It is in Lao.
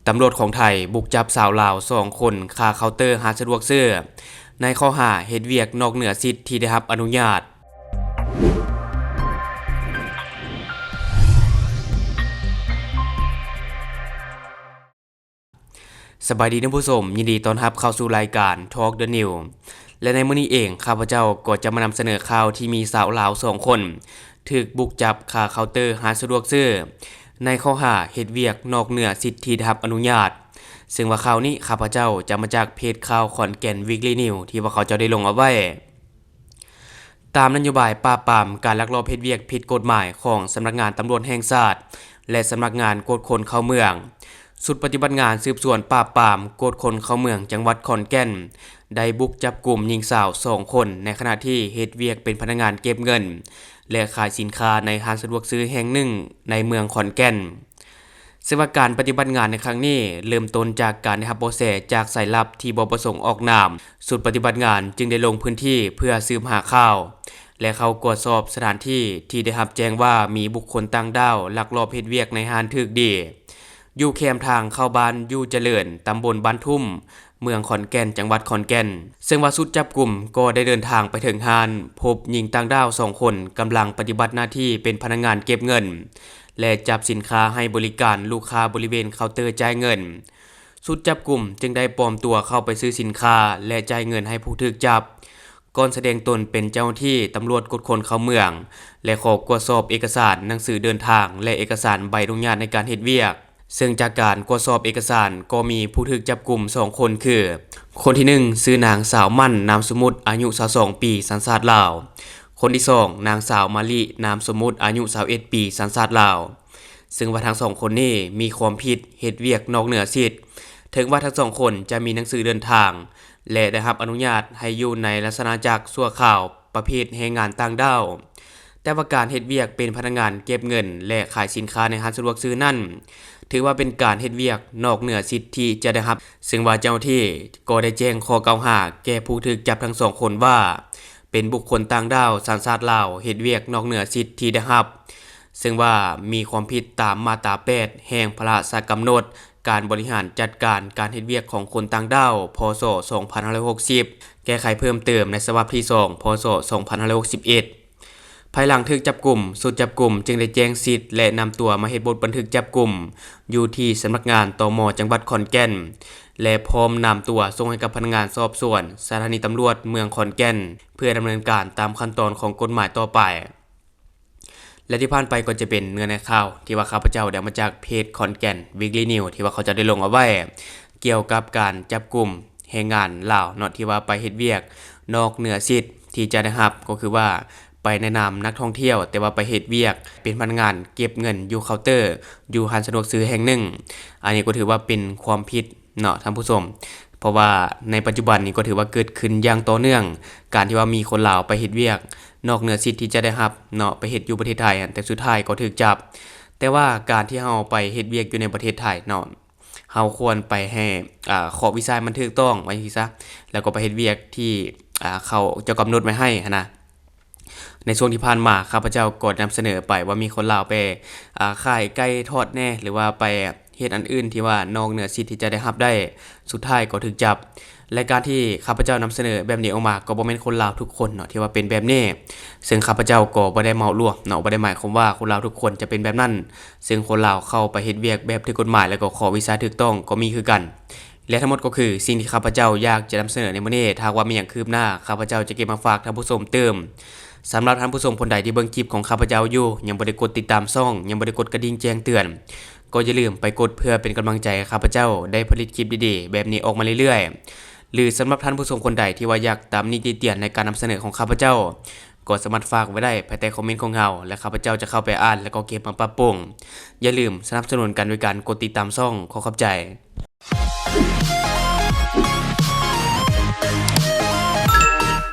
ຕຳຫຼວດຂອງໄທບຸກຈັບຊາວລາວສອງຄົນຄາເຄົາເຕີຮ້ານສະດວກຊື້ ໃນຂໍ້ຫາເຮັດວຽກນອກເໜືອສິດທີ່ໄດ້ຮັບອະນຸຍາດ. ສະບາຍດີທ່ານຜູ້ຊົມ, ຍິນດີຕ້ອນຮັບເຂົ້າສູ່ລາຍການ Talk the News ແລະ ໃນມື້ນີ້ເອງ ຂ້າພະເຈົ້າກໍຈະມານຳສະເໜີຂ່າວທີ່ມີຊາວລາວສອງຄົນ ຖືກບຸກຈັບຄາເຄົາເຕີຮ້ານສະດວກຊື້ ໃນຂໍ້ຫາເຮັດວຽກນອກເໜືອສິດທີ່ໄດ້ຮັບອະນຸຍາດ. ເຊິ່ງວ່າຂ່າວນີ້ ຂ້າພະເຈົ້າຈະມາຈາກເພຈຂ່າວຂອນແກ່ນ Weekly News ທີ່ວ່າເຂົາເຈົ້າໄດ້ລົງເອົາໄວ້. ຕາມນະໂຍບາຍປາບປາມການລັກລອບເຮັດວຽກຜິດກົດໝາຍຂອງສຳນັກງານຕຳຫຼວດແຫ່ງຊາດ ແລະ ສຳນັກງານກວດຄົນເຂົ້າເມືອງ, ຊຸດປະຕິບັດງານສືບສວນປາບປາມກວດຄົນເຂົ້າເມືອງຈັງຫວັດຂອນແກ່ນ ໄດ້ບຸກຈັບກຸມຍິງສາວສອງຄົນ ໃນຂະນະທີ່ເຮັດວຽກເປັນພະນັກງານເກັບເງິນ ແລະ ຂາຍສິນຄ້າໃນຮ້ານສະດວກຊື້ແຫ່ງໜຶ່ງໃນເມືອງຂອນແກ່ນ. ເຊິ່ງວ່າການປະຕິບັດງານໃນຄັ້ງນີ້ ເລີ່ມຕົ້ນຈາກການໄດ້ຮັບເບາະແສຈາກສາຍລັບທີ່ບໍ່ປະສົງອອກນາມ. ຊຸດປະຕິບັດງານຈຶ່ງໄດ້ລົງພື້ນທີ່ເພື່ອສືບຫາຂ່າວ ແລະ ເຂົ້າກວດສອບສະຖານທີ່ທີ່ໄດ້ຮັບແຈ້ງວ່າມີບຸກຄົນຕ່າງດ້າວລັກລອບເຮັດວຽກໃນຮ້ານຖືກດີ ຢູ່ແຄມທາງເຂົ້າບ້ານຢູ່ຈະເລີນ, ຕຳບົນບ້ານທຸ່ມ, ເມືອງຂອນແກ່ນ, ຈັງຫວັດຂອນແກ່ນ. ເຊິ່ງວ່າຊຸດຈັບກຸມກໍໄດ້ເດີນທາງໄປເຖິງຮ້ານ, ພົບຍິງຕ່າງດ້າວສອງຄົນກຳລັງປະຕິບັດໜ້າທີ່ເປັນພະນັກງານເກັບເງິນ ແລະ ຈັບສິນຄ້າໃຫ້ບໍລິການລູກຄ້າບໍລິເວນເຄົາເຕີຈ່າຍເງິນ. ຊຸດຈັບກຸມຈຶ່ງໄດ້ປອມຕົວເຂົ້າໄປຊື້ສິນຄ້າ ແລະ ຈ່າຍເງິນໃຫ້ຜູ້ຖືກຈັບ, ກ່ອນສະແດງຕົນເປັນເຈົ້າໜ້າທີ່ຕຳຫຼວດກວດຄົນເຂົ້າເມືອງ ແລະ ຂໍກວດສອບເອກະສານໜັງສືເດີນທາງ ແລະ ເອກະສານໃບອະນຸຍາດໃນການເຮັດວຽກ. ເຊິ່ງຈາກການກວດສອບເອກະສານກໍມີຜູ້ຖືກຈັບກຸມສອງຄົນຄື ຄົນທີໜຶ່ງ ຊື່ນາງສາວໝັ້ນ ນາມສົມມຸດ ອາຍຸຊາວສອງປີ ສັນຊາດລາວ, ຄົນທີສອງ ນາງສາວມາລິ ນາມສົມມຸດ ອາຍຸຊາວເອັດປີ ສັນຊາດລາວ. ເຊິ່ງວ່າທັງສອງຄົນນີ້ມີຄວາມຜິດເຮັດວຽກນອກເໜືອສິດ, ເຖິງວ່າທັງສອງຄົນຈະມີໜັງສືເດີນທາງ ແລະ ໄດ້ຮັບອະນຸຍາດໃຫ້ຢູ່ໃນລາຊະອານາຈັກຊົ່ວຄາວປະເພດແຮງງານຕ່າງດ້າວ, ແຕ່ວ່າການເຮັດວຽກເປັນພະນັກງານເກັບເງິນ ແລະ ຂາຍສິນຄ້າໃນຮ້ານສະດວກຊື້ນັ້ນ ຖືວ່າເປັນການເຮັດວຽກນອກເໜືອສິດທີ່ຈະໄດ້ຮັບ, ເຊິ່ງວ່າເຈົ້າໜ້າທີ່ກໍໄດ້ແຈ້ງຂໍ້ກ່າວຫາແກ່ຜູ້ຖືກຈັບທັງສອງຄົນວ່າ ເປັນບຸກຄົນຕ່າງດ້າວສັນຊາດລາວເຮັດວຽກນອກເໜືອສິດທີ່ໄດ້ຮັບ, ເຊິ່ງວ່າມີຄວາມຜິດຕາມມາດຕາແປດແຫ່ງພະລາຊະກຳນົດການບໍລິຫານຈັດການການເຮັດວຽກຂອງຄົນຕ່າງດ້າວ ພ.ສ. ສອງພັນຫ້າຮ້ອຍຫົກສິບ ແກ້ໄຂເພີ່ມເຕີມໃນສະບັບທີສອງ ພ.ສ. ສອງພັນຫ້າຮ້ອຍຫົກສິບເອັດ. ພາຍຫຼັງຖືກຈັບກຸມ, ຊຸດຈັບກຸມຈຶ່ງໄດ້ແຈ້ງສິດ ແລະ ນຳຕົວມາເຮັດບົດບັນທຶກຈັບກຸມຢູ່ທີ່ສຳນັກງານ ຕມ ຈັງຫວັດຂອນແກ່ນ ແລະ ພ້ອມນຳຕົວສົ່ງໃຫ້ກັບພະນັກງານສອບສວນສະຖານີຕຳຫຼວດເມືອງຂອນແກ່ນ ເພື່ອດຳເນີນການຕາມຂັ້ນຕອນຂອງກົດໝາຍຕໍ່ໄປ. ແລະ ທີ່ຜ່ານໄປກໍຈະເປັນເນື້ອໃນຂ່າວທີ່ວ່າຂ້າພະເຈົ້າໄດ້ເອົາມາຈາກເພຈຂອນແກ່ນ Weekly News ທີ່ວ່າເຂົາເຈົ້າໄດ້ລົງເອົາໄວ້ ກ່ຽວກັບການຈັບກຸມແຮງງານລາວເນາະ ທີ່ວ່າໄປເຮັດວຽກນອກເໜືອສິດທີ່ຈະໄດ້ຮັບ ກໍຄືວ່າໄປໃນນາມນັກທ່ອງທ່ຽວ ແຕ່ວ່າໄປເຮັດວຽກເປັນພະນັກງານເກັບເງິນຢູ່ເຄົາເຕີ ຢູ່ຮ້ານສະດວກຊື້ແຫ່ງໜຶ່ງ. ອັນນີ້ກໍຖືວ່າເປັນຄວາມຜິດ ເນາະທ່ານຜູ້ຊົມ, ເພາະວ່າໃນປັດຈຸບັນນີ້ກໍຖືວ່າເກີດຂຶ້ນຢ່າງຕໍ່ເນື່ອງ ການທີ່ວ່າມີຄົນລາວໄປເຮັດວຽກນອກເໜືອສິດທີ່ຈະໄດ້ຮັບເນາະ ໄປເຮັດຢູ່ປະເທດໄທ ແຕ່ສຸດທ້າຍກໍຖືກຈັບ. ແຕ່ວ່າການທີ່ເຮົາໄປເຮັດວຽກຢູ່ໃນປະເທດໄທເນາະ ເຮົາຄວນໄປໃຫ້ ອາ ເຄາະວີຊາໃຫ້ມັນຖືກຕ້ອງ ວ່າຈັ່ງຊີ້ຊະ ແລ້ວກໍໄປເຮັດວຽກທີ່ ອາ ເຂົາເຈົ້າກຳນົດໄວ້ໃຫ້ຫັ້ນນະ. ໃນຊ່ວງທີ່ຜ່ານມາ ຂ້າພະເຈົ້າກໍນຳສະເໜີໄປວ່າມີຄົນລາວໄປ ອາ ຂາຍໄກ່ທອດແດ່ ຫຼືວ່າໄປເຮັດອັນອື່ນທີ່ວ່ານອກເໜືອສິດທີ່ຈະໄດ້ຮັບໄດ້ ສຸດທ້າຍກໍຖືກຈັບ. ແລະ ການທີ່ຂ້າພະເຈົ້ານຳສະເໜີແບບນີ້ອອກມາ ກໍບໍ່ແມ່ນຄົນລາວທຸກຄົນເນາະທີ່ວ່າເປັນແບບນີ້, ເຊິ່ງຂ້າພະເຈົ້າກໍບໍ່ໄດ້ເໝົາລວມເນາະ, ບໍ່ໄດ້ໝາຍຄວາມວ່າຄົນລາວທຸກຄົນຈະເປັນແບບນັ້ນ, ເຊິ່ງຄົນລາວເຂົ້າໄປເຮັດວຽກແບບຖືກກົດໝາຍ ແລ້ວກໍຂໍວີຊາຖືກຕ້ອງກໍມີຄືກັນ. ແລະ ທັງໝົດກໍຄືສິ່ງທີ່ຂ້າພະເຈົ້າຢາກຈະນຳສະເໜີໃນມື້ນີ້. ຖ້າຫາກວ່າມີຫຍັງຄືບໜ້າ ຂ້າພະເຈົ້າຈະເກັບມາຝາກທ່ານຜູ້ຊົມຕື່ມ. ສຳລັບທ່ານຜູ້ຊົມຄົນໃດທີ່ເບິ່ງຄລິບຂອງຂ້າພະເຈົ້າຢູ່ ຍັງບໍ່ໄດ້ກົດຕິດຕາມຊ່ອງ, ຍັງບໍ່ໄດ້ກົດກະດິ່ງແຈ້ງເຕືອນ, ກໍຢ່າລືມໄປກົດເພື່ອເປັນກຳລັງໃຈໃຫ້ຂ້າພະເຈົ້າໄດ້ຜະລິດຄລິບດີໆແບບນີ້ອອກມາເລື້ອຍໆ. ຫຼື ສຳລັບທ່ານຜູ້ຊົມຄົນໃດທີ່ວ່າຢາກຕຳໜິຕິຕຽນໃນການນຳສະເໜີຂອງຂ້າພະເຈົ້າ, ກໍສາມາດຝາກໄວ້ໄດ້ພາຍໃຕ້ຄອມເມັນຂອງເຮົາ ແລະ ຂ້າພະເຈົ້າຈະເຂົ້າໄປອ່ານ ແລ້ວກໍເກັບມາປັບປຸງ. ຢ່າລືມສະໜັບສະໜູນກັນໂດຍການກົດຕິດຕາມຊ່ອງ. ຂໍຂອບໃຈ.